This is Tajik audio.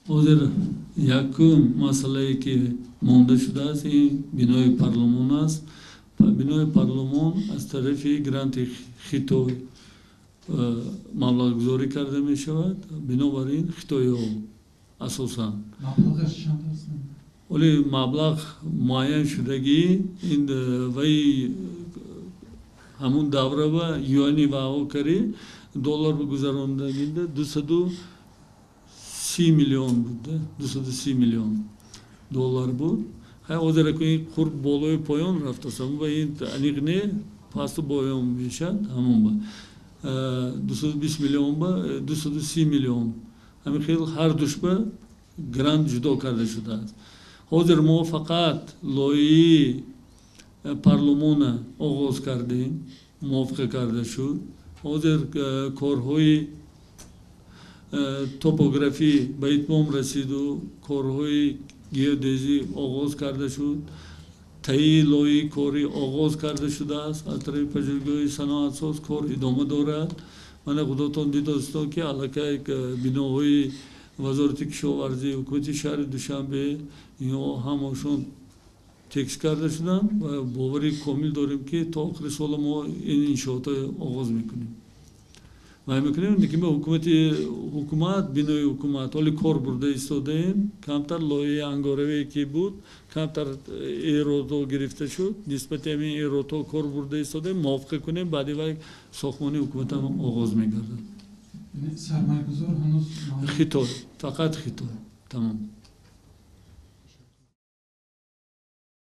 Ҳозир якум масъалае, ки монда шудааст, ин бинои парлумон аст. Бинои парлумон аз тарафи гранти Хитой маблағгузорӣ карда мешавад. Бинобар ин хитоиҳо асосан. Маблағаш чанд аст? Вале маблағ муайян шудагӣ ин вай ҳамун давра ба юани вао кари доллар гузарондагинда 230 миллион буд, 230 миллион доллар буд. Хай, ҳозир ин қурб болои поён рафтааст, ва ин аниқ не, пасту поён мешавад. Ҳамон ба 220 миллион ба 230 миллион, ҳамин хел ҳар душба грант ҷудо карда шудааст. Ҳозир мо фақат лоиҳаи парлумона оғоз кардем, мувофиқа карда шуд. Ҳозир корҳои топографӣ ба итмом расиду корҳои геодезӣ оғоз карда шуд. Таи лоиҳаи корӣ оғоз карда шудааст. Аз тарафи пажӯҳишгоҳи саноатсоз кор идома дорад. Мана, худотон дидостон, ки аллакай биноҳои Вазорати кишоварзӣ, ҳукумати шаҳри Душанбе, инҳо ҳамашон текст карда шуданд ва бовари комил дорем, ки то охири сола мо ин иншоотро оғоз мекунем вай мекунем. Лекин ба ҳукумат, бинои ҳукумат ҳоли кор бурда истодаем. Камтар лоиҳаи ангоравие ки буд, камтар эродҳо гирифта шуд. Нисбати ҳамин эродҳо кор бурда истодаем, мувофиқа кунем, баъди вай сохтмони ҳукуматам оғоз мегардад. Сармоягузор ҳанӯз? Хитой, фақат Хитой, тамом.